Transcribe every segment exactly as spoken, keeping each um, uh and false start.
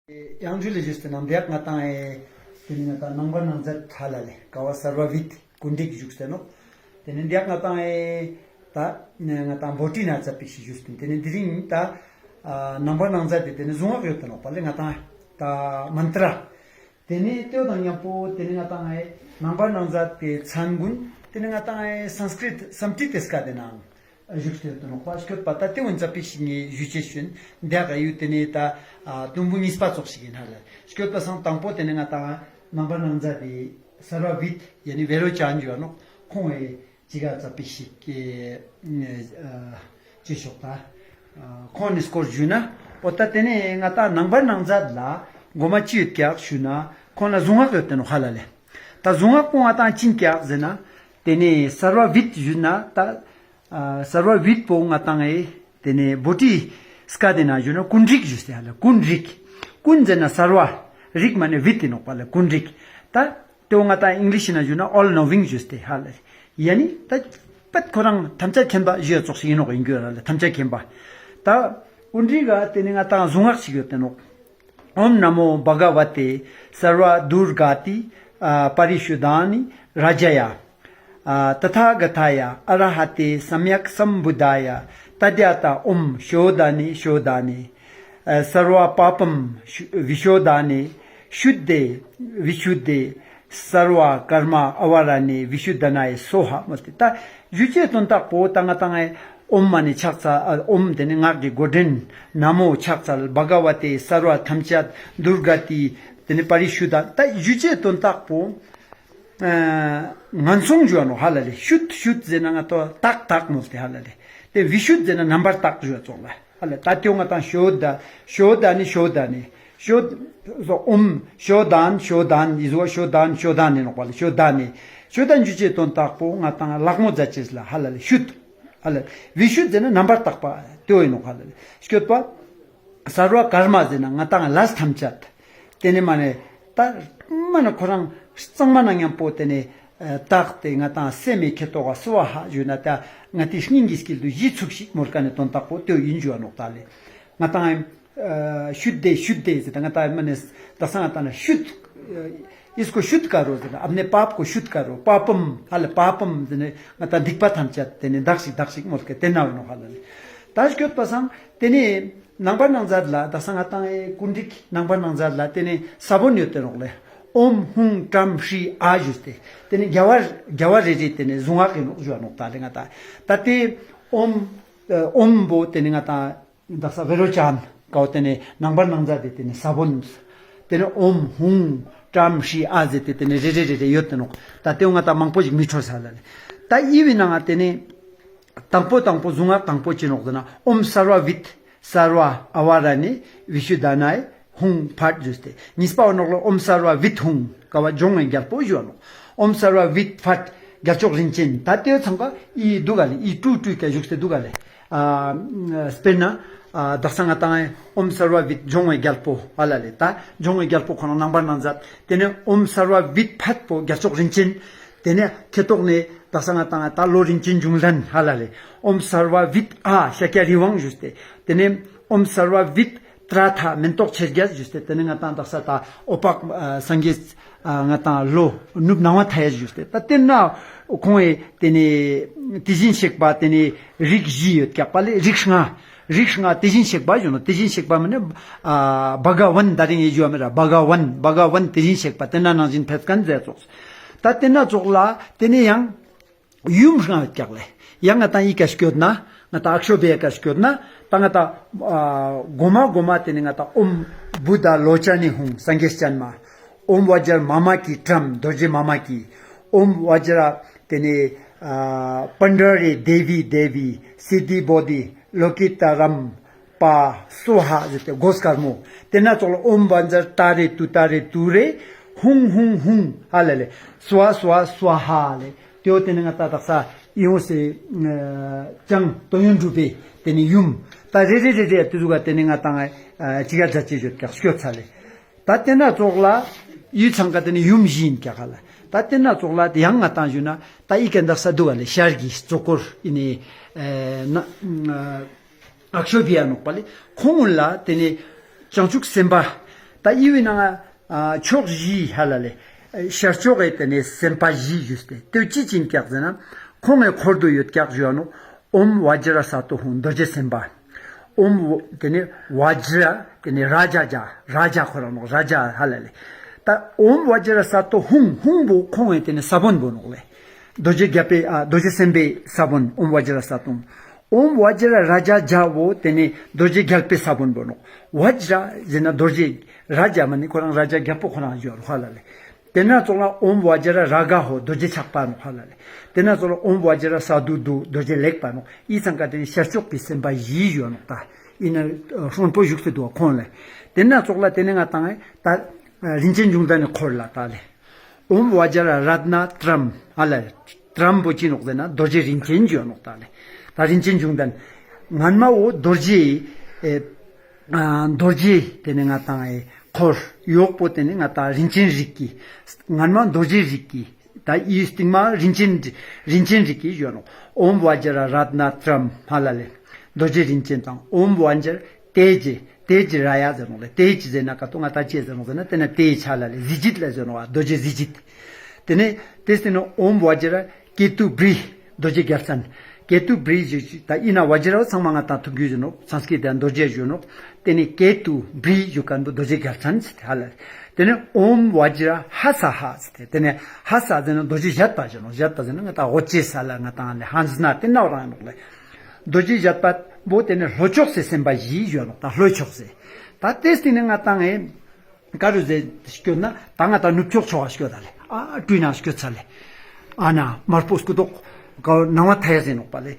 ཡང་ཇུ་ལེ་ཞུས་ཏེ་ནང་འདི་ཡག་ང་ཏང་ཨེ་དེ་ནི་ང་ཏང་རྣམ་པར་སྣང་མཛད་ཧ་ལ་ལེ་ཀ་བ་སརྦ་བིད་ཀུན་རིག་བཞུགས་ཏེ་ནོག། དེ་ནི་འདི་ཡག་ང་ཏང་ཨེ་ད་ང་ཏང་བྷོ་ཊི་ན་ཙ་པིག་ཞིག་ཞུས་ཏེ་དེ་ནི་དེ་རིང་ད་ཨ་རྣམ་པར་སྣང་མཛད་དེ་དེ་ནི་གཟུངས་སྔགས་ཡོད་དེ་ནོག་པ་ལེ་ང་ཏང་ད་མན་ཏྲ། དེ་ནི་དེའོ་དང་མཉམ་པོ་དེ་ནི་ང་ཏང་ཨེ་རྣམ་པར་སྣང་མཛད་དེ་མཚན་གུན་དེ་ནི་ང་ཏང་ཨེ་སཾ་སྐྲྀཏ་སཾ་ཏྲི་ཏེ་སྐད་དེ་ནང་བཞུགས་ཏེ་ཡོད་དེ་ནོག་པ། སྐྱོད་པ་ད་དེ་འུན་ཙ་པིག་ཞིག་ངས་ཞུ་ཅེས་ཞུན། འདི་ག་ཡུལ་དེ་ནས་ད་ཨ་དུམ་བུ་གཉིས་པ་ཙོགས་ཤིག་ཡིན་ཧ་ལ། སྐྱོད་པ་སང་དང་པོ་དེ་ནས་ང་ཏང་རྣམ་པར་སྣང་མཛད་དེ་སརྦ་བིད་ཡ་ནི་བེ་རོ་ཅན་ཞུ་བ་ནོག། ཁོང་ངི་ཅི་ག་ཙ་པིག་ཞིག་གི་ཨ་ཅི་ཤོག་ད་ཨ་ཁོང་ནི་སྐོར་ཞུ་ན། འོ་ད་དེ་ནས་ང་ཏང་རྣམ་པར་སྣང་མཛད་ལ་མགོ་མ་ཅི་ཡོད་ཀྱག་ཞུ་ན་ཁོང་ལ་གཟུངས་སྔགས་ཡོད་དེ་ནོག་ཧ་ལ་ལེ། ད་གཟུངས་སྔགས་པོ་ང་ཏང་ཅི་ཡིན་ཀྱག་ཟེར་ན་དེ་ནས་སརྦ་བིད་ཞུ་ན་ད་ཨ་སརྦ་བིད་པོ་ང་ཏང་ཨེ་དེ་ནས་བྷོ་ཊི་སྐད་དེ་ནང་ཞུ་ན་ཀུན་རིག་ཞུས་ཏེ་ཧ་ལ། ཀུན་རིག། ཀུན་ཟེར་ན་སརྦ། རིག་མ་ནི་བིད་ཡིན་ནོག་པ་ལེ་ཀུན་རིག། ད་དེའོ་ང་ཏང་ཨིང་ལིཤ་ནང་ཞུ་ན་ཨོལ་ནོ་ཝིང་ཞུས་ཏེ་ཧ་ལ། ཡ་ནི་ད་པད་ཁོ་རང་ཐམས་ཅད་མཁྱེན་པ་ཞུ་ཡ་ཙོགས་ཤིག་ཡིན་ནོག་ཡིན་རྒྱུ་ར་ལེ་ཐམས་ཅད་མཁྱེན་པ། ད་ཀུན་རིག་ག་དེ་ནས་ང་ཏང་གཟུངས་སྔགས་ཤིག་ཡོད་དེ་ནོག། ཨོཾ་ན་མོ་བྷ་ག་ཝ་ཏེ་སརྦ་དུར་ག་ཏི་ཨ་པ་རི་ཤུད་དྷ་ནི་རཱ་ཛ་ཡ། ཨ་ཏ་ཐཱ་ག་ཏཱ་ཡ་ཨ་ར་ཧ་ཏེ་སམ་ཡཀ་སམ་བུད་དྷཱ་ཡ། ཏདྱ་ཐཱ་ཨོཾ་ཤོ་དྷ་ནི་ཤོ་དྷ་ནི། ཨ་སརྦ་པཱ་པཾ་ཤུ་བི་ཤོ་དྷ་ནི། ཤུད་དྷེ་བི་ཤུད་དྷེ། སརྦ་ཀརྨ་ཨ་ཝ་ར་ནི་བི་ཤུད་དྷ་ནཱ་ཡེ་སྭཱ་ཧཱ་མོལ་ཏེ། ད་ཞུ་ཅེས་དོན་དག་པོ་ད་ང་ཏང་ཨེ་ཨོཾ་མ་ནི་ཕྱག་འཚལ། ཨ་ཨོཾ་དེ་ནི་སྔགས་ཀྱི་འགོ་འདྲེན། ན་མོ་ཕྱག་འཚལ། བྷ་ག་ཝ་ཏེ་སརྦ་ཐམས་ཅད། དུར་ག་ཏི་དེ་ནི་པ་རི་ཤུད་དྷ། ད་ཞུ་ཅེས་དོན་དག་པོ་ཨ་ངན་སོང་ཞུ་བ་ནོག་ཧ་ལ་ལེ། ཤུད་ཤུད་ཟེར་ན་ང་ཏོ་དག་དག་མོལ་ཏེ་ཧ་ལ་ལེ། དེ་བི་ཤུད་ཟེར་ན་རྣམ་པར་དག་ཞུ་བ་ཙོགས་ལ་ཧ་ལ། ད་དེའོ་ང་ཏང་ཤོ་དྷ་ཤོ་དྷ་ནི་ཤོ་དྷ་ནི། ཤོ་ཨོཾ་ཤོ་དྷཱན་ཤོ་དྷཱན་ཡི་ཟུ་བ་ཤོ་དྷཱན་ཤོ་དྷཱན་ནི་ནོག་པ་ལེ། ཤོ་དྷ་ནི་ཤོ་དྷ་ཞུ་ཅེས་དོན་དག་པོ་ང་ཏང་ལག་མོ་མཛད་ཅེས་ལ་ཧ་ལ་ལེ་ཤུད། ཧ་ལ་བི་ཤུད་ཟེར་ན་རྣམ་པར་དག་པ་དེའོ་ཡིན་ནོག་ཧ་ལ་ལེ། སྐྱོད་པ་སརྦ་ཀརྨ་ཟེར་ན་ང་ཏང་ལས་ཐམས་ཅད། དེ་ནི་མ་ནི་ད་མ་ནི་ཁོ་རང་གཙང་མ་ན་མཉམ་པོ་དེ་ནི་ཨ་དག་སྟེ་ང་ཏང་སེམས་མི་ཁེ་ཏོག་ག་སྭཱ་ཧཱ་ཞུ་ན་ད་ང་ཏི་སྙིང་གི་དཀྱིལ་དུ་གཞི་ཚུགས་ཤིག་མོལ་ཀ་ནི་དོན་དག་པོ་དེའོ་ཡིན་ཞུ་བ་ནོག་ད་ལེ། ང་ཏང་ཨ་ཤུད་དྷེ་ཤུད་དྷེ་ཟེར་ད་ང་ཏང་མ་ནི་དག་ས་ང་ཏང་ན་ཤུད་ཨིས་ཀོ་ཤུད་ཀ་རོ་ཟེར་ན་ཨབ་ནེ་པཱཔ་ཀོ་ཤུད་ཀ་རོ། པཱ་པཾ་ཧ་ལ་པཱ་པཾ་ཟེར་ནི་ང་ཏང་སྡིག་པ་ཐམས་ཅད་དེ་ནི་དག་ཤིག་དག་ཤིག་མོལ་ཀ་དེ་ན་བ་ནོག་ཧ་ལ་ལེ། ད་སྐྱོད་པ་སང་དེ་ནི་རྣམ་པར་སྣང་མཛད་ལ་དག་ས་ང་ཏང་ཨེ་ཀུན་རིག་རྣམ་པར་སྣང་མཛད་ལ་དེ་ནི་ས་བོན་ཡོད་དེ་ནོག་ལེ། ཨོཾ་ཧཱུྃ་ཀྲམ་ཧྲཱིཿ་ཨཱཿ་ཞུས་ཏེ་དེ་ནི་རྒྱལ་བ་རྒྱལ་བ་རེ་རེ་དེ་ནི་གཟུངས་སྔགས་ཡིན་ནོག་ཞུ་བ་ནོག་ད་ལེ། ང་ཏང་ད་དེ་ཨོཾ་ཨ་ཨོཾ་བོ་དེ་ནི་ང་ཏང་དག་ས་བེ་རོ་ཅན་ཀའོ་དེ་ནི་རྣམ་པར་སྣང་མཛད་དེ་དེ་ནི་ས་བོན། དེ་ནི་ཨོཾ་ཧཱུྃ་ཀྲམ་ཧྲཱིཿ་ཨཱཿ་ཟེར་ཏེ་དེ་ནི་རེ་རེ་རེ་རེ་ཡོད་དེ་ནོག། ད་དེ་ང་ཏང་མང་པོ་ཞིག་མི་འཕྲོ་ས་ལ་ལེ། ད་ཨི་བི་ནང་ང་དེ་ནི་དང་པོ་དང་པོ་གཟུངས་སྔགས་དང་པོ་ཅི་ནོག་ཟེར་ན་ཨོཾ་སརྦ་བིད་སརྦ་ཨ་ཝ་ར་ནི་བི་ཤུད་དྷ་ནཱ་ཡེ་ཧཱུྃ་ཕཊ་ཞུས་ཏེ། གཉིས་པ་བོ་ནོག་ལོ་ཨོཾ་སརྦ་བིད་ཧཱུྃ་ཀ་བ་འབྱུང་བའི་རྒྱལ་པོ་ཞུ་བ་ནོག། ཨོཾ་སརྦ་བིད་ཕཊ་རྒྱལ་མཆོག་རིན་ཆེན། ད་དེའོ་ཚང་ཀ་ཨི་འདུག་ག་ལེ། ཨི་ཀྲུ་ཀྲུ་ཀ་བཞུགས་ཏེ་འདུག་ག་ལེ། ཨ་དཔེར་ན་ཨ་དག་ས་ང་ཏང་ཨོཾ་སརྦ་བིད་འབྱུང་བའི་རྒྱལ་པོ་ཧ་ལ་ལེ། ད་འབྱུང་བའི་རྒྱལ་པོ་ཁོ་རང་རྣམ་པར་སྣང་མཛད། དེ་ནས་ཨོཾ་སརྦ་བིད་ཕཊ་པོ་རྒྱལ་མཆོག་རིན་ཆེན། དེ་ནས་ཁེ་ཏོག་ནས་དག་ས་ང་ཏང་ད་ལོ་རིན་ཆེན་འབྱུང་ལྡན་ཧ་ལ་ལེ། ཨོཾ་སརྦ་བིད་ཨཱཿ་ཤཱཀྱ་རི་བཾ་ཞུས་ཏེ། དེ་ནས་ཨོཾ་སརྦ་བིད་ཏྲཱ་ཐཱ་མེན་ཏོག་ཆེར་རྒྱས་ཞུས་ཏེ། དེ་ནས་ང་ཏང་དག་ས་ད་འོད་དཔག་ཨ་སངས་རྒྱས་ཨ་ང་ཏང་ལོ་ནུབ་སྣང་བ་མཐའ་ཡས་ཞུས་ཏེ། ད་དེ་ན་ཁོང་ངི་དེ་ནས་དེ་བཞིན་གཤེགས་པ་དེ་ནས་རིགས་བཞི་ཡོད་ཀྱག་པ་ལེ། རིགས་ལྔ། རིགས་ལྔ་དེ་བཞིན་གཤེགས་པ་ཞུ་ནོག། དེ་བཞིན་གཤེགས་པ་མ་ནི་ཨ་བྷ་ག་ཝན་ད་རིང་ངས་ཞུ་བ་མེད་ར། བྷ་ག་ཝན་བྷ་ག་ཝན་དེ་བཞིན་གཤེགས་པ་དེ་ན་ནང་བཞིན་ཕེབས་མཁན་ཟེར་ཙོགས། ད་དེ་ན་ཙོགས་ལ་དེ་ནས་ཡང་ཡུམ་ལྔ་ཡོད་ཀྱག་ལེ། ཡང་ང་ཏང་ཨི་ཀ་སྐྱོད་ན་ང་ཏང་ཨཀ་ཤོ་བྷྱ་ཀ་སྐྱོད་ན་ད་ང་ཏང་ཨ་གོ་མ་གོ་མ་དེ་ནས་ང་ཏང་ཨོཾ་བུདྡྷ་ལོ་ཙ་ནི་ཧཱུྃ་སངས་རྒྱས་སྤྱན་མ། ཨོཾ་བཛྲ་མཱ་མ་ཀི་ཊཱཾ་རྡོ་རྗེ་མཱ་མ་ཀི། ཨོཾ་བཛྲ་དེ་ནས་ཨ་པནྡྷ་རེ་དེ་བི་དེ་བི་སིདྡྷི་བོ་དྷི་ལོ་ཀི་ཏ་རཾ་པ་སྭཱ་ཧཱ་ཟེར་ཏེ་གོས་དཀར་མོ། དེ་ན་ཙོགས་ལ་ཨོཾ་བཛྲ་ཏཱ་རེ་ཏུཏྟཱ་རེ་ཏུ་རེ་ཧཱུྃ་ཧཱུྃ་ཧཱུྃ་ཧ་ལ་ལེ། སྭཱ་ཧཱ་སྭཱ་ཧཱ་ལེ། དེའོ་དེ་ནས་ང་ཏང་དག་ས་ཡོངས་སེ་ཨ་ཅང་དོན་ཡོད་གྲུབ་པའི་དེ་ནས་ཡུམ། ད་རེ་རེ་རེ་རེ་དེ་ཟུག་ག་དེ་ནས་ང་ཏང་ཨ་ཅི་ག་མཛད་ཅེས་ཡོད་ཀྱག་སྐྱོད་ཚར་ལེ། ད་དེ་ན་ཙོགས་ལ་ཡུལ་ཚང་ཀ་དེ་ནི་ཡུམ་བཞི་ཡིན་ཀྱག་ཧ་ལ། ད་དེ་ན་ཙོགས་ལ་དེ་ཡང་ང་ཏང་ཞུ་ན་ད་ཨི་ཀ་འདག་ས་འདུག་ག་ལེ། ཤར་གྱི་གཙོ་འཁོར་ཨི་ནི་ཨ་ན་ཨ་ཨཀ་ཤོ་བྷྱ་ནོག་པ་ལེ། ཁོང་ལ་དེ་ནི་བྱང་ཆུབ་སེམས་དཔའ་ ད་འི་བོའི་ནང་ང་ཕྱོགས་བཞི་ཧ་ལ་ལེ། ཤར་ཕྱོགས་ཀྱི་དེ་ནེ་སེམས་དཔའ་བཞི་ཞུས་ཏེ་དེ་ཅི་ཅིག་ཀྱག་ཟེར་ན་ཁོང་ངི་འཁོར་དུ་ཡོད་ཀྱག་ཞུ་ནོག། ཨོཾ་བཛྲ་ས་ཏྭ་ཧཱུྃ་རྡོ་རྗེ་སེམས་དཔའ། ཨོཾ་དེ་ནེ་བཛྲ་དེ་ནེ་རཱ་ཛ་ཛ་རཱ་ཛ་ཁོ་རང་ནོག་རཱ་ཛ་ཧ་ལ་ལེ། ད་ཨོཾ་བཛྲ་ས་ཏྭ་ཧཱུྃ་ཧཱུྃ་བོ་ཁོང་ངི་དེ་ནེ་ས་བོན་བོ་ནོག་ལེ། རྡོ་རྗེ་རྒྱལ་པོའི་ཨ་རྡོ་རྗེ་སེམས་དཔའི་ས་བོན་ཨོཾ་བཛྲ་ས་ཏྭ་ཧཱུྃ། ཨོཾ་བཛྲ་རཱ་ཛ་ཛ་བོ་དེ་ནེ་རྡོ་རྗེ་རྒྱལ་པོའི་ས་བོན་བོ་ནོག། བཛྲ་ཟེར་ན་རྡོ་རྗེ་རཱ་ཛ་མ་ནེ་ཁོ་རང་རཱ་ཛ་རྒྱལ་པོ་ཁོ་རང་ཞུ་ནོག་ཧ་ལ་ལེ། དེ་ན་ཙོགས་ལ་ཨོཾ་བཛྲ་རཱ་ག་ཧོ་རྡོ་རྗེ་ཆགས་པ་ནོག་ཧ་ལ་ལེ། དེ་ན་ཙོགས་ལ་ཨོཾ་བཛྲ་ས་དུ་དུ་རྡོ་རྗེ་ལེགས་པ་ནོག། འི་ཚང་ཀ་དེ་ནེ་ཤར་ཕྱོགས་པའི་སེམས་དཔའ་བཞི་ཞུ་ནོག་ད། འི་ན་ཧྲོན་པོ་བཞུགས་ཏེ་དུག་ཁོང་ལེ། དེ་ན་ཙོགས་ལ་དེ་ནེ་ང་ཏང་ད་རིན་ཆེན་འབྱུང་ལྡན་ནི་འཁོར་ལ་ད་ལེ། ཨོཾ་བཛྲ་རཏྣ་ཏྲཾ་ཧ་ལ་ལེ། ཏྲཾ་བོ་ཅི་ནོག་ཟེར་ན་རྡོ་རྗེ་རིན་ཆེན་ཞུ་ནོག་ད་ལེ། ད་རིན་ཆེན་འབྱུང་ལྡན། ངན་མ་བོ་རྡོ་རྗེ་ཨེ་ཨ་རྡོ་རྗེ་དེ་ནེ་ང་ཏང་ཨེ་འཁོར་ཡོག་པོ་དེ་ནེ་ང་ཏང་རིན་ཆེན་རིགས་ཀྱི། ངན་མ་རྡོ་རྗེ་རིགས་ཀྱི། ད་འི་སྟིང་མ་རིན་ཆེན་རིན་ཆེན་རིགས་ཀྱི་ཞུ་ནོག། ཨོཾ་བཛྲ་རཏྣ་ཏྲཾ་ཧ་ལ་ལེ། རྡོ་རྗེ་རིན་ཆེན་དང་ཨོཾ་བཛྲ་ཏེ་ཇེ། ཏེ་ཇེ་ར་ཡ་ཟེར་ནོག་ལེ། ཏེ་ཇེ་ཟེར་ན་ཀ་ཏོ་ང་ཏང་ཅི་ཟེར་ནོག་ཟེར་ན་དེ་ན་ཏེ་ཇེ་ཧ་ལ་ལེ། གཟི་བརྗིད་ལ་ཟེར་ནོག་པ། རྡོ་རྗེ་གཟི་བརྗིད། དེ་ནེ་དེ་སྟེ་ནེ་ཨོཾ་བཛྲ་ཀེ་ཏུ་བྲི། རྡོ་རྗེ་རྒྱལ་མཚན། ཀེ་ཏུ་བྲི་ཞུ་ཞུ་ད་འི་ན་བཛྲ་བོ་ཚང་མ་ང་ཏང་ཐུག་རྒྱུ་ཞུ་ནོག། སཾསྐྲྀཏ་རྡོ་རྗེ་ཞུ་ནོག། དེ་ནེ་ཀེ་ཏུ་བྲི་ཞུ་ཁན་བོ་རྡོ་རྗེ་རྒྱལ་མཚན་ཟེར་ཏེ་ཧ་ལ་ལེ། དེ་ནེ་ཨོཾ་བཛྲ་ཧ་ས་ཧ་ཟེར་ཏེ་དེ་ནེ་ཧ་ས་ཟེར་ན་རྡོ་རྗེ་བཞད་པ་ཞུ་ནོག། བཞད་པ་ཟེར་ན་ང་ཏང་འོ་ཅེ་ས་ལ་ང་ཏང་ལེ་ཧང་སྣ་དེ་ན་རང་ནོག་ལེ། རྡོ་རྗེ་བཞད་པ་བོ་དེ་ནེ་ལྷོ་ཕྱོགས་སི་སེམས་དཔའ་བཞི་ཞུ་ནོག། ད་ལྷོ་ཕྱོགས་སི། ད་དེ་སྟེ་ནེ་ང་ཏང་ཨེ་ཀ་རུ་ཟེར་སྐྱོད་ན་ད་ང་ཏང་ནུབ་ཕྱོགས་ཕྱོགས་ལ་སྐྱོད་ད་ལེ། ཨ་སྤྲུལ་ནག་སྐྱོད་ཚར་ལེ། ཨ་ན་དམར་པོ་སྐུ་མདོག་ཀ་སྣང་བ་མཐའ་ཡས་ཟེར་ནོག་པ་ལེ།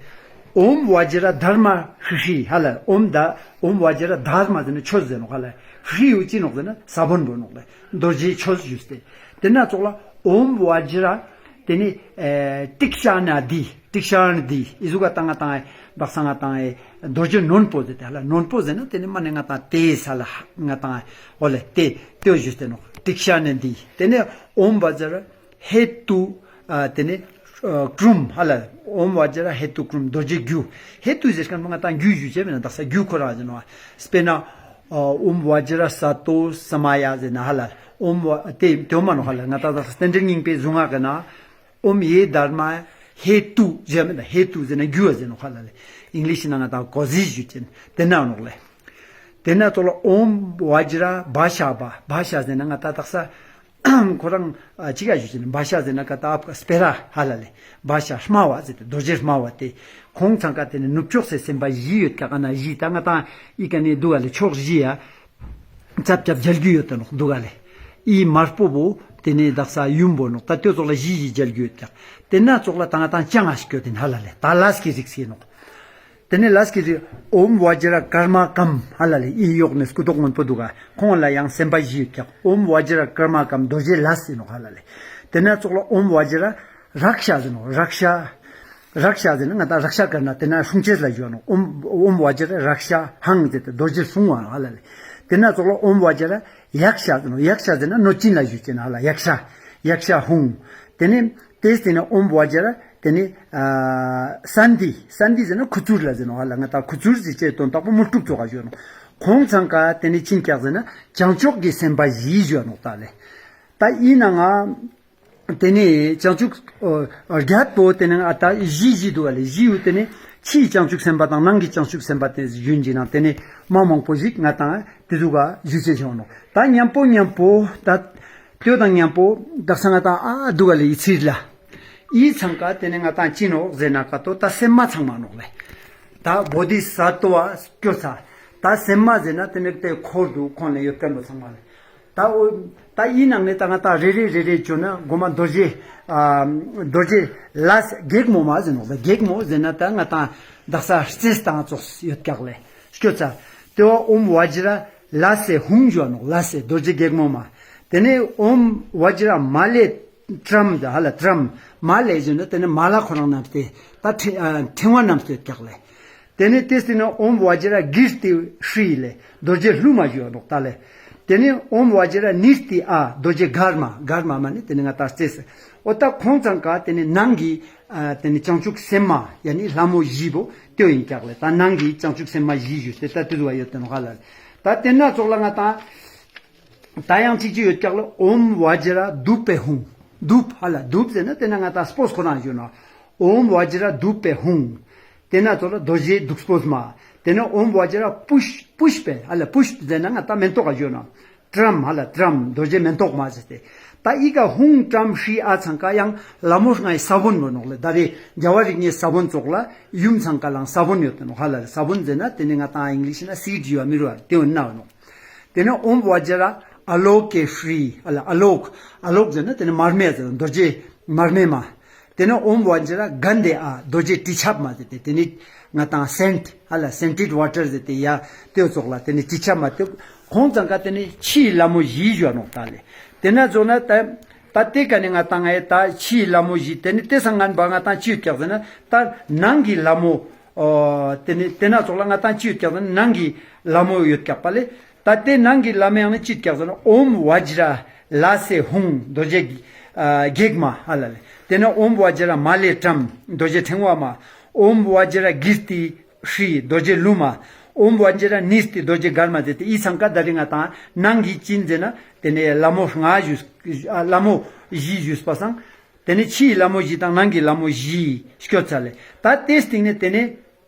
ཨོཾ་བཛྲ་དྷརྨ་ཧྲཱི་ཧྲཱི་ཧ་ལ། ཨོཾ་ད་ཨོཾ་བཛྲ་དྷརྨ་ཟེར་ན་ཆོས་ཟེར་ནོག་ཧ་ལ། ཧྲཱི་ཡུ་ཅི་ནོག་ཟེར་ན་ས་བོན་བོ་ནོག་ལེ། རྡོ་རྗེ་ཆོས་ཞུས་ཏེ། དེ་ན་ཙོགས་ལ་ཨོཾ་བཛྲ་དེ་ནེ་ཨེ་ཏིཀ་ཤ་ན་དྷཱི། ཏིཀ་ཤ་ན་དྷཱི་འི་ཟུག་ག་ཏང་ང་ཏང་ཨེ་བག་ས་ང་ཏང་ཨེ་རྡོ་རྗེ་རྣོན་པོ་ཟེར་ཏེ་ཧ་ལ། རྣོན་པོ་ཟེར་ན་དེ་ནེ་མ་ནེ་ང་ཏང་དེ་ས་ལ་ང་ཏང་ཨོ་ལེ་དེ་དེ་ཞུས་ཏེ་ནོག། ཏིཀ་ཤ་ན་དྷཱི། དེ་ནེ་ཨོཾ་བཛྲ་ཧེ་ཏུ་ཨ་དེ་ནེ་ཨ་ཀྲུམ་ཧ་ལ། ཨོཾ་བཛྲ་ཧེ་ཏུ་ཀྲུམ་རྡོ་རྗེ་རྒྱུ། ཧེ་ཏུ་ཟེར་ཁན་བོ་ང་ཏང་རྒྱུ་ཞུ་ཅེས་མེད་ན་དག་ས་རྒྱུ་ཁོ་རང་ཟེར་ནོག། དཔེར་ན་ཨོཾ་བཛྲ་ས་ཏྭ་ས་མ་ཡ་ཟེར་ན་ཧ་ལ། ཨོཾ་བཛྲ་དེ་དེ་མ་ནོག་ཧ་ལ། ང་ཏང་དག་ས་རྟེན་འབྲེལ་སྙིང་པོའི་གཟུངས་སྔགས་ཀྱི་ནང་ཨོཾ་ཡེ་དྷརྨ་ཧེ་ཏུ་ཟེར་མེད་ན། ཧེ་ཏུ་ཟེར་ན་རྒྱུ་བ་ཟེར་ནོག་ཧ་ལ་ལེ། ཨིང་ལིཤ་ནང་ང་ཏང་ཀོ་ཟིས་ཞུ་ཅེས་དེ་ན་ནོག་ལེ། དེ་ན་ཙོགས་ལ་ཨོཾ་བཛྲ་བྷ་ཤ་བྷ། བྷ་ཤ་ཟེར་ན་ང་ཏང་དག་ས་ཁོ་རང་ཨ་ཅི་ག་ཞུ་ཅེས་ན་བྷ་ཤ་ཟེར་ན་ཀ་ཏ་སྤེ་ར་ཧ་ལ་ལེ། བྷ་ཤ་སྨྲ་བ་ཟེར་ཏེ་རྡོ་རྗེ་སྨྲ་བ་དེ། ཁོང་ཚང་ཀ་དེ་ནེ་ནུབ་ཕྱོགས་སི་སེམས་དཔའ་བཞི་ཡོད་ཀྱག། ཨ་ན་བཞི་ད་ང་ཏང་འི་ཀ་ནེ་དུག་ག་ལེ། ཕྱོགས་བཞི་ཡ་ཅབ་ཅབ་མཇལ་རྒྱུ་ཡོད་དེ་ནོག་དུག་ག་ལེ། འི་དམར་པོ་བོ་དེ་ནེ་དག་ས་ཡུམ་བོ་ནོག། ད་དེ་ཙོགས་ལ་བཞི་བཞི་མཇལ་རྒྱུ་ཡོད་ཀྱག། དེ་ན་ཙོགས་ལ་ད་ང་ཏང་ཅང་ང་སྐྱོད་དེ་ཧ་ལ་ལེ། ད་ལས་ཀྱི་རིགས་སི་ནོག། དེ་ནེ་ལས་ཀྱི་རིགས་ཨོཾ་བཛྲ་ཀརྨ་ཀཾ་ཧ་ལ་ལེ། འི་ཡོག་ནེ་སྐུ་མདོག་སྔོན་པོ་དུག་ག། ཁོང་ལ་ཡང་སེམས་དཔའ་བཞི་ཡོད་ཀྱག། ཨོཾ་བཛྲ་ཀརྨ་ཀཾ་རྡོ་རྗེ་ལས་སི་ནོག་ཧ་ལ་ལེ། དེ་ན་ཙོགས་ལ་ཨོཾ་བཛྲ་རཀྵ་ཟེར་ནོག། རཀྵ། རཀྵ་ཟེར་ན་ང་ཏང་རཀྵ་ཀ་ན་དེ་ན་སྲུང་ཅེས་ལ་ཞུ་ནོག། ཨོཾ་ཨོཾ་བཛྲ་རཀྵ་ཧཾ་ཟེར་ཏེ་རྡོ་རྗེ་སྲུང་བ་ཧ་ལ་ལེ། དེ་ན་ཙོགས་ལ་ཨོཾ་བཛྲ་ཡཀྵ་ཟེར་ནོག། ཡཀྵ་ཟེར་ན་གནོད་སྦྱིན་ལ་ཞུ་ཅེས་ན་ཧ་ལ། ཡཀྵ་ཡཀྵ་ཧཱུྃ། དེ་ནེ་དེ་སྟེ་ནེ་ཨོཾ་བཛྲ་དེ་ནེ་ཨ་སན་དྷི། སན་དྷི་ཟེར་ན་ཁུ་ཚུར་ལ་ཟེར་ནོག་ཧ་ལ། ང་ཏང་ཁུ་ཚུར་ཟེར་ཅེས་དོན་དག་པོ་དངོས་གྲུབ་ཙོགས་ཀ་ཞུ་ནོག། ཁོང་ཚང་ཀ་དེ་ནེ་ཅི་ཀྱག་ཟེར་ན་བྱང་ཕྱོགས་ཀྱི་སེམས་དཔའ་བཞི་ཞུ་ནོག་ད་ལེ། ད་འི་ནང་ང་དེ་ནེ་བྱང་ཆུབ་ཨ་རྒྱལ་པོ་དེ་ནེ་ཨ་ད་བཞི་བཞི་དུག་ག་ལེ། བཞི་ཡོད། དེ་ནེ་ཕྱིའི་བྱང་ཆུབ་སེམས་དཔའ་དང་ནང་གི་བྱང་ཆུབ་སེམས་དཔའ་དེ་ཞུ་ཅེས་ན་དེ་ནེ་མ་མང་པོ་ཞིག་ང་ཏང་དེ་ཟུག་ག་ཞུ་ཅེས་ཞུ་ནོག། ད་ཉམ་པོ་ཉམ་པོ་ད་དེ་དང་ཉམ་པོ་དག་ས་ང་ཏང་ཨ་དུག་ག་ལེ། འི་ཚིར་ལ་འི་ཚང་ཀ་དེ་ནེ་ང་ཏང་ཅི་ནོག་ཟེར་ན་ཀ་ཏོ་ད་སེམས་མ་ཚང་མ་ནོག་ལེ། ད་བོ་དྷི་ས་ཏྭ་བ་སྐྱོད་ཚར། ད་སེམས་མ་ཟེར་ན་དེ་ནེ་དེ་འཁོར་དུ་ཁོང་ལ་ཡོད་ཁན་བོ་ཚང་མ་ལེ། ད་འོ་ད་འི་ནང་ནེ་ད་ང་ཏང་རེ་རེ་རེ་རེ་ཅོ་ན་གོ་མ་རྡོ་རྗེ་ཨ་རྡོ་རྗེ་ལས་སྒེག་མོ་མ་ཟེར་ནོག། ད་སྒེག་མོ་ཟེར་ན་ད་ང་ཏང་དག་ས་རྩེས་བཏང་ཙོགས་ཡོད་ཀྱག་ལེ། སྐྱོད་ཚར། དེ་བོ་ཨོཾ་བཛྲ་ལས་སེ་ཧཱུྃ་ཞུ་ནོག། ལས་སེ་རྡོ་རྗེ་སྒེག་མོ་མ། དེ་ནེ་ཨོཾ་བཛྲ་མ་ལེ་ཏྲཾ་ད་ཧ་ལ། ཏྲཾ་མ་ལེ་ཞུ་ན་དེ་ནེ་མ་ལ་ཁོ་རང་བསྣམས་ཏེ་ད་ཕྲེང་ཨ་ཕྲེང་བ་བསྣམས་ཏེ་ཡོད་ཀྱག་ལེ། དེ་ནེ་དེ་སྟེ་ནེ་ཨོཾ་བཛྲ་ཀིརྟི་ཧྲཱི་ལེ། རྡོ་རྗེ་ཀླུ་མ་ཞུ་ནོག་ད་ལེ། དེ་ནེ་ཨོཾ་བཛྲ་ནི་ཏི་ཨ་རྡོ་རྗེ་དྷརྨ། དྷརྨ་མ་ནེ་དེ་ནེ་ང་ཏང་རྩེས། འོ་ད་ཁོང་ཚང་ཀ་དེ་ནེ་ནང་གི་ཨ་དེ་ནེ་བྱང་ཆུབ་སེམས་མ་ཡ་ནི་ལྷ་མོ་བཞི་བོ་དེ་ཡིན་ཀྱག་ལེ། ད་ནང་གི་བྱང་ཆུབ་སེམས་མ་བཞི་ཞུས་ཏེ་ད་དེ་ཟུག་ག་ཡོད་དེ་ནོག་ཧ་ལ། ད་དེ་ན་ཙོགས་ལ་ང་ཏང་ ད་ཡང་ཅིག་ཅིག་ཡོད་ཀྱག་ལ། ཨོཾ་བཛྲ་དྷཱུ་པེ་ཧཱུྃ། དྷཱུཔ་ཧ་ལ། དྷཱུཔ་ཟེར་ན་ཏེ་ན་ང་ཏང་སྤོས་ཁོ་རང་ཞུ་ནོག། ཨོཾ་བཛྲ་དྷཱུ་པེ་ཧཱུྃ། ཏེ་ན་ཙོགས་ལ་རྡོ་རྗེ་བདུག་སྤོས་མ། ཏེ་ན་ཨོཾ་བཛྲ་པུཥ་པུཥྤེ་ཧ་ལ། པུཥྤ་ཟེར་ན་ང་ཏང་མེན་ཏོག་ག་ཞུ་ནོག། ཏྲཾ་ཧ་ལ། ཏྲཾ། རྡོ་རྗེ་མེན་ཏོག་མ་ཟེར་ཏེ། ད་ཨི་ཀ་ཧཱུྃ་ཏྲཾ་ཧྲཱིཿ་ཨཱཿ་ཚང་ཀ་ཡང་ལ་མོ་ལྔའི་ས་བོན་བོ་ནོག་ལེ། ད་རེ་རྒྱལ་བ་རིགས་ལྔའི་ས་བོན་ཙོགས་ལ་ཡུམ་ཚང་ཀ་ལའང་ས་བོན་ཡོད་དེ་ནོག་ཧ་ལ་ལེ། ས་བོན་ཟེར་ན་ཏེ་ནི་ང་ཏང་ཨིང་ལིཤ་ན་སིཌ་ཞུ་བ་མི་རུ་བ་ཏེ་བོ་ནོག། ཏེ་ནེ་ཨོཾ་བཛྲ་ཨ་ལོ་ཀེ་ཧྲཱིཿ་ཧ་ལ། ཨ་ལོ་ཀ། ཨ་ལོ་ཀ་ཟེར་ན་ཏེ་ནི་མར་མེ་ཟེར་རྡོ་རྗེ་མར་མེ་མ། ཏེ་ནེ་ཨོཾ་བཛྲ་གནྡྷེ་ཨཱཿ། རྡོ་རྗེ་དྲི་ཆབ་མ་ཟེར་ཏེ་ཏེ་ནི་ང་ཏང་སེནཊ་ཧ་ལ། སེན་ཊེཌ་ཝ་ཊར་ཟེར་ཏེ་ཡ་ཏེ་བོ་ཙོགས་ལ་ཏེ་ནི་དྲི་ཆབ་མ་ཏེ་ཁོང་ཚང་ཀ་ཏེ་ནི་ཕྱིའི་ལ་མོ་བཞི་ཞུ་བ་ནོག་ད་ལེ། ཏེ་ན་ཙོགས་ན་ད་ད་ཏེ་ཀ་ནེ་ང་ཏང་ཨེ་ད་ཕྱིའི་ལ་མོ་བཞི། ཏེ་ནི་ཏེ་སང་ངན་པ་ང་ཏང་ཅི་ཡོད་ཀྱག་ཟེར་ན་ད་ནང་གི་ལ་མོ། ཨོ་ཏེ་ནི་ཏེ་ན་ཙོགས་ལ་ང་ཏང་ཅི་ཡོད་ཀྱག་ཟེར་ན་ནང་གི་ལ་མོ་ཡོད་ཀྱག་པ་ལེ། ད་ཏེ་ནང་གི་ལ་མོའི་ནང་ནེ་ཅི་ཡོད་ཀྱག་ཟེར་ན་ཨོཾ་བཛྲ་ལ་སེ་ཧཱུྃ། རྡོ་རྗེ་ཨ་བགེགས་མ་ཧ་ལ་ལེ། ཏེ་ནེ་ཨོཾ་བཛྲ་མ་ལེ་ཏྲཾ། རྡོ་རྗེ་ཕྲེང་བ་མ། ཨོཾ་བཛྲ་ཀིརྟི་ཧྲཱིཿ། རྡོ་རྗེ་ཀླུ་མ། ཨོཾ་བཛྲ་ནིརྟི། རྡོ་རྗེ་མགར་མ་ཟེར་ཏེ་ཨི་ཚང་ཀ་ད་རེ་ང་ཏང་ནང་གི་ཅི་ཟེར་ན་ཏེ་ནེ་ལ་མོ་ལྔ་ཞུས། ཨ་ལ་མོ་བཞི་ཞུས་པ་སང་། ཏེ་ནེ་ཕྱིའི་ལ་མོ་བཞི་དང་ནང་གི་ལ་མོ་བཞི་སྐྱོད་ཚར་ལེ། ད་ཏེའི་སྟིང་ནེ་ཏེ་ནེ་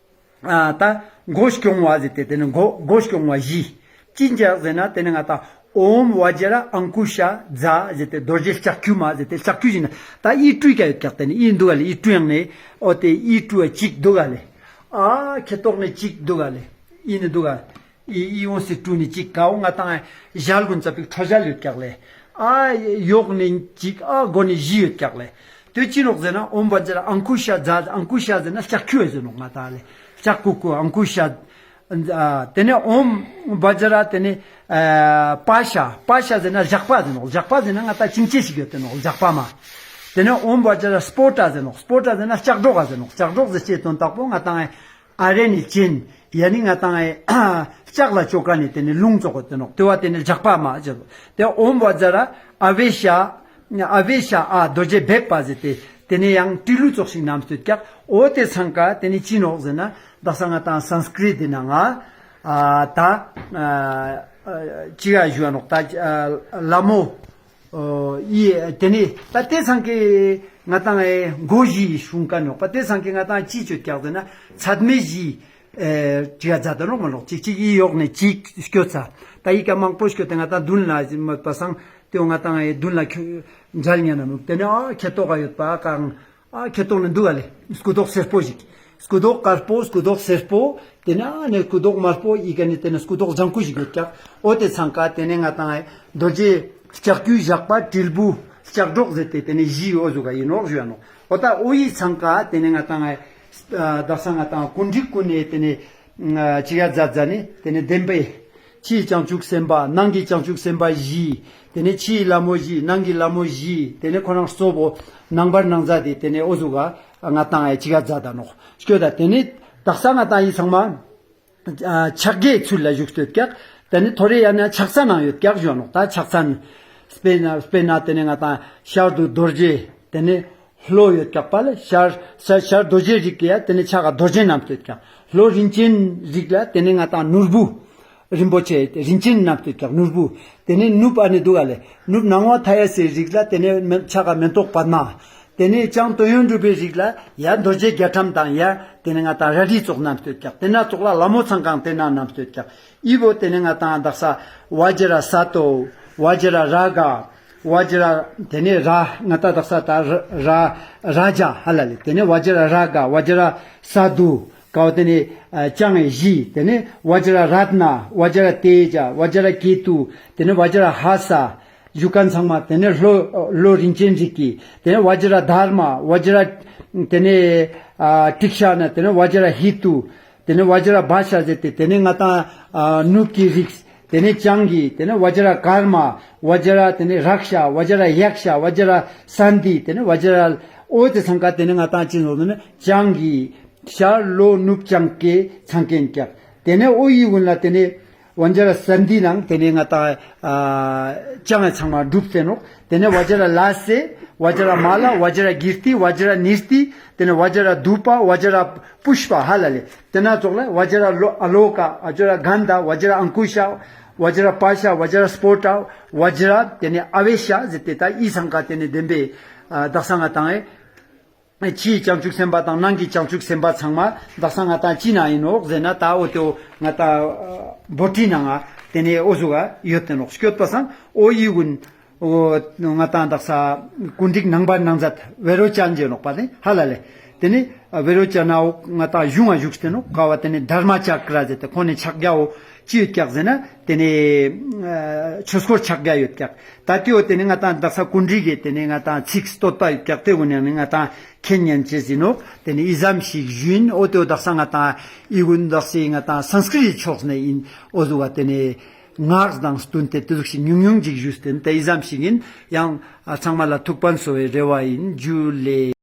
ཨ་ད་མགོ་སྐྱོང་བ་ཟེར་ཏེ་ཏེ་ནེ་མགོ་མགོ་སྐྱོང་བ་བཞི། ཅི་ཡོད་ཀྱག་ཟེར་ན་ཏེ་ནེ་ང་ཏང་ཨོཾ་བཛྲ་ཨང་ཀུ་ཤ་ཛ་ཟེར་ཏེ་རྡོ་རྗེ་ལྕགས་ཀྱུ་མ་ཟེར་ཏེ་ལྕགས་ཀྱུ་ཞིག་ན་ད་ཨི་ཀྲུའི་ཀ་ཡོད་ཀྱག། ཏེ་ནེ་ཨི་འདུག་ག་ལེ། ཨི་ཀྲུའི་ཡང་ནེ་ཨོ་ཏེ་ཨི་ཀྲུའི་ཅིག་འདུག་ག་ལེ། ཨ་ཁེ་ཏོག་ནེ་ཅིག་འདུག་ག་ལེ། ཨི་ནེ་འདུག་ག། ཨི་ཨི་འོང་སི་ཀྲུ་ནི་ཅིག་ཀའོ་ང་ཏང་ཞལ་གུན་ཙ་པིག་ཁྲོ་ཞལ་ཡོད་ཀྱག་ལེ། ཨ་ཡོག་ནི་ཅིག་ཨ་མགོ་ནི་བཞི་ཡོད་ཀྱག་ལེ། ཏེ་ཅི་ནོག་ཟེར་ན་ཨོཾ་བཛྲ་ཨང་ཀུ་ཤ་ཛ། ཨང་ཀུ་ཤ་ཟེར་ན་ལྕགས་ཀྱུ་ཟེར་ནོག་ང་ཏང་ལེ། ལྕགས་ཀྱུ་ཀུ་ཨང་ཀུ་ཤ། ཨ་ཏེ་ནེ་ཨོཾ་བཛྲ་ཏེ་ནེ་ཨ་པ་ཤ། པ་ཤ་ཟེར་ན་ཞགས་པ་ཟེར་ནོག། ཞགས་པ་ཟེར་ན་ང་ཏང་ཅིང་ཅེ་ཞིག་ཡོད་ཏེ་ནོག་ཞགས་པ་མ། ཏེ་ནེ་ཨོཾ་བཛྲ་སྤོ་ཊ་ཟེར་ནོག། སྤོ་ཊ་ཟེར་ན་ལྕགས་སྒྲོག་ག་ཟེར་ནོག། ལྕགས་སྒྲོག་ཟེར་ཅེས་དོན་དག་པོ་ང་ཏང་ཨ་རེ་ནི་ཅན། ཡ་ནི་ང་ཏང་ཨེ་ལྕགས་ལ་ཅོ་ཀ་ནི་ཏེ་ནི་རླུང་ཙོགས་ཏེ་ནོག། ཏེ་བོ་ཏེ་ནི་ལྕགས་པ་མ་ཟེར། ཏེ་ཨོཾ་བཛྲ་ཨ་བེ་ཤ། ཨ་བེ་ཤ་ཨ་རྡོ་རྗེ་སྦེད་པ་ཟེར་ཏེ་ཏེ་ནི་ཡང་ཏྲི་ལུ་ཙོགས་ཤིག་ནམས་ཏེ་ཡོད་ཀྱག། འོ་ཏེ་ཚང་ཀ་ཏེ་ནི་ཅི་ནོག་ཟེར་ན་དག་ས་ང་ཏང་སཾ་སྐྲྀཏ་ཏེ་ནང་ང་ཨ་ད་ཨ་ཅི་ག་ཞུ་བ་ནོག། ད་ཨ་ལ་མོ། ཨོ་ཡེ་ཏེ་ནེ་ད་ཏེ་ཚང་ཀེ་ང་ཏང་ཨེ་མགོ་བཞི་ཤུང་ཀ་ནོག་པ། ཏེ་ཚང་ཀེ་ང་ཏང་ཅི་ཅོད་ཀྱག་ཟེར་ན་ཚད་མེད་བཞི་ཨེ་ཅི་ག་ཛད་ད་ནོག་མ་ནོག། ཅིག་ཅིག་ཨི་ཡོག་ནེ་ཅིག་སྐྱོད་ཚར། ད་ཨི་ཀ་མང་པོ་སྐྱོད་དེ་ང་ཏང་དུན་ལ་མོད་པ་སང་ཏེ་བོ་ང་ཏང་ཨེ་དུན་ལ་ཁྱོད་མཇལ་ཉན་ན་ནུག། ཏེ་ནེ་ཨ་ཁེ་ཏོག་ག་ཡོད་པ་ཀང་ཨ་ཁེ་ཏོག་ནི་འདུག་ག་ལེ། སྐུ་མདོག་སེར་པོ་ཞིག། སྐུ་མདོག་དཀར་པོ་སྐུ་མདོག་སེར་པོ། ཏེ་ནེ་ཨ་ནེ་སྐུ་མདོག་དམར་པོ་ཨི་ཀ་ནེ་ཏེ་ནེ་སྐུ་མདོག་ལྗང་ཁུ་ཞིག་ཡོད་ཀྱག། འོ་ཏེ་ཚང་ཀ་ཏེ་ནེ་ང་ཏང་ཨེ་རྡོ་རྗེ་ལྕགས་ཀྱུ་ཞགས་པ་དྲིལ་བུ་ལྕགས་སྒྲོག་ཟེར་ཏེ་ཏེ་ནེ་བཞི་འོ་ཟུག་ག་ཨིན་ནོག་ཞུ་ཡ་ནོག། འོ་ད་འོ་ཨི་ཚང་ཀ་ཏེ་ནེ་ང་ཏང་ཨེ་དག་ས་ང་ཏང་ཀུན་རིག་ཀུན་ནེ་ཏེ་ནེ་ཅི་ག་ཛད་ཛད་ནེ་ཏེ་ནེ་བདེན་པའི་ཕྱིའི་བྱང་ཆུབ་སེམས་དཔའ་ནང་གི་བྱང་ཆུབ་སེམས་དཔའ་བཞི། ཏེ་ནེ་ཕྱིའི་ལ་མོ་བཞི་ནང་གི་ལ་མོ་བཞི། ཏེ་ནེ་ཁོ་རང་གཙོ་བོ་ནང་པར་ནང་ཛད་དེ་ཏེ་ནེ་འོ་ཟུག་ག་ང་ཏང་ཨེ་ཅི་ག་ཛད་ད་ནོག་སྐྱོད་ད། ཏེ་ནེ་དག་ས་ང་ཏང་ཨི་ཚང་མ་ཨ་ཕྱག་རྒྱའི་ཚུལ་ལ་བཞུགས་ཏེ་ཡོད་ཀྱག། ཏེ་ནེ་ཐོ་རེ་ཡ་ན་ཕྱག་ས་ནང་ཡོད་ཀྱག་ཞུ་ནོག། ད་ཕྱག་ས་ན་སྤེར་ན་སྤེར་ན་ཏེ་ནེ་ང་ཏང་ཤར་དུ་རྡོ་རྗེ། ཏེ་ནེ་ལྷོ་ཡོད་ཀྱག་པ་ལེ། ཤར་ཤར་ཤར་རྡོ་རྗེ་རིགས་ཀྱི་ཡ་ཏེ་ནེ་ཕྱག་ག་རྡོ་རྗེ་ནམས་ཏེ་ཡོད་ཀྱག། ལྷོ་རིན་ཆེན་རིགས་ལ་ཏེ་ནེ་ང་ཏང་ནོར་བུ་རིན་པོ་ཆེ་རིན་ཆེན་ནམས་ཏེ་ཡོད་ཀྱག་ནོར་བུ། ཏེ་ནེ་ནུབ་ཨ་ནི་འདུག་ག་ལེ། ནུབ་ནང་བ་མཐའ་ཡས་སི་རིགས་ལ་ཏེ་ནེ་མེ་ཕྱག་ག་མེ་ཏོག་པདྨ། ཏེ་ནེ་བྱང་དོན་ཡོད་གྲུབ་པའི་རིགས་ལ་ཡ་རྡོ་རྗེ་རྒྱ་གྲམ་དང་ཡ་ཏེ་ནེ་ང་ཏང་རལ་གྲི་ཙོགས་ནམས་ཏེ་ཡོད་ཀྱག། ཏེ་ན་ཙོགས་ལ་ལ་མོ་ཚང་ཀའང་ཏེ་ན་ནམས་ཏེ་ཡོད་ཀྱག། ཨི་བོ་ཏེ་ནེ་ང་ཏང་དག་ས་བཛྲ་ས་ཏོ། བཛྲ་ར་ག། བཛྲ་ཏེ་ནེ་ར་ང་ཏང་དག་ས་ད་ར་ར་ར་ཇ་ཧ་ལ་ལེ། ཏེ་ནེ་བཛྲ་ར་ག། བཛྲ་ས་དུ། ཀའོ་ཏེ་ནེ་ཨ་ཅང་ཨེ་བཞི། ཏེ་ནེ་བཛྲ་རཏྣ། བཛྲ་ཏེ་ཇ། བཛྲ་ཀེ་ཏུ། ཏེ་ནེ་བཛྲ་ཧ་ས། ཞུ་ཁན་ཚང་མ་ཏེ་ནེ་ལྷོ་ལྷོ་རིན་ཆེན་རིགས་ཀྱི། ཏེ་ནེ་བཛྲ་དྷར་མ། བཛྲ་ཏེ་ནེ་ཨ་ཏྲིག་ཤ་ན། ཏེ་ནེ་བཛྲ་ཧི་ཏུ། ཏེ་ནེ་བཛྲ་བྷ་ཤ་ཟེར་ཏེ་ཏེ་ནེ་ང་ཏང་ཨ་ནུབ་ཀྱི་རིགས། ཏེ་ནེ་བྱང་གི། ཏེ་ནེ་བཛྲ་ཀརྨ། བཛྲ་ཏེ་ནེ་རཀྵ། བཛྲ་ཡཀྵ། བཛྲ་སན་དྷི། ཏེ་ནེ་བཛྲ་འོ་ཏེ་ཚང་ཀ་ཏེ་ནེ་ང་ཏང་ཅི་ནོག་ཟེར་ན་བྱང་གི་ཤར་ལྷོ་ནུབ་བྱང་ཀའི་ཚང་ཀའིན་ཀྱག། ཏེ་ནེ་འོ་ཨི་གུན་ལ་ཏེ་ནེ་བཛྲ་སན་དྷི་ནང་ཏེ་ནེ་ང་ཏང་ཨ་ཅང་ཚང་མ་གྲུབ་སྟེ་ནོག། ཏེ་ནེ་བཛྲ་ལ་སེ། བཛྲ་མ་ལ། བཛྲ་ཀིརྟི། བཛྲ་ནིརྟི། ཏེ་ནེ་བཛྲ་དྷཱུ་པ། བཛྲ་པུཥྤ་ཧ་ལ་ལེ། ཏེ་ན་ཙོགས་ལ་བཛྲ་ལོ་ཨ་ལོ་ཀ། བཛྲ་གནྡྷ། བཛྲ་ཨང་ཀུ་ཤ། བཛྲ་པཱ་ཤ་བཛྲ་སྤོ་ཊ་བཛྲ་ཏེ་ནེ་ཨ་བེ་ཤ་ཟེར་ཏེ་ད་འི་ཚང་ཀ་ཏེ་ནེ་བདེན་པའི་ཨ་དག་ས་ང་ཏང་ཨེ་ཕྱིའི་བྱང་ཆུབ་སེམས་དཔའ་དང་ནང་གི་བྱང་ཆུབ་སེམས་དཔའ་ཚང་མ་དག་ས་ང་ཏང་ཅི་ན་ཨིན་ནོག་ཟེར་ན་ད་འོ་ཏེ་འོ་ང་ཏང་ཨ་བྷོ་ཊི་ནང་ང་ཏེ་ནེ་འོ་ཟུག་ག་ཡོད་དེ་ནོག་སྐྱོད་པ་སང་འོ་འི་གུན་འོ་ང་ཏང་དག་ས་ཀུན་རིག་ནང་པ་ནང་ཛད་བེ་རོ་ཅན་ཟེར་ནོག་པ་ཏེ་ཧ་ལ་ལེ། ཏེ་ནེ་ཨ་བེ་རོ་ཅན་ནའོ་ང་ཏང་གཞུང་ང་བཞུགས་ཏེ་ནོག་ཀ་བ་ཏེ་ནེ་དྷརྨ་ཅཀྲ་ཟེར་ཏེ་ཁོང་ནི་ཕྱག་རྒྱའོ་ཅི་ཡོད་ཀྱག་ཟེར་ན་ཏེ་ནེ་ཨ་ཆོས་འཁོར་ཕྱག་རྒྱ་ཡོད་ཀྱག། ད་ཏེ་བོ་ཏེ་ནེ་ང་ཏང་དག་ས་ཀུན་རིག་གི་ཏེ་ནེ་ང་ཏང་ཚིག་བསྟོད་པ་ཡོད་ཀྱག་ཏེ་གུན་ནི་ང་ཏང་མཁྱེན་ཉན་ཅེས་ཨིན་ནོག། ཏེ་ནེ་འི་ཙམ་ཞིག་ཞུ་ཨིན། འོ་ཏེ་བོ་དག་ས་ང་ཏང་འི་གུན་དག་ས་ང་ཏང་སཾ་སྐྲྀཏ་ཕྱོགས་ནེ་ཨིན། འོ་ཟུག་ག་ཏེ་ནེ་ངག་དང་བསྟུན་ཏེ་ཏེ་ཟུག་ཞིག་ཉུང་ཉུང་ཅིག་ཞུས་ཏེ་ཏེ་འི་ཙམ་ཞིག་ཨིན། ཡང་ཨ་ཚང་མ་ལ་ཐུགས་ཕན་གསོས་པའི་རེ་བ་ཨིན། ཇུ་ལེ།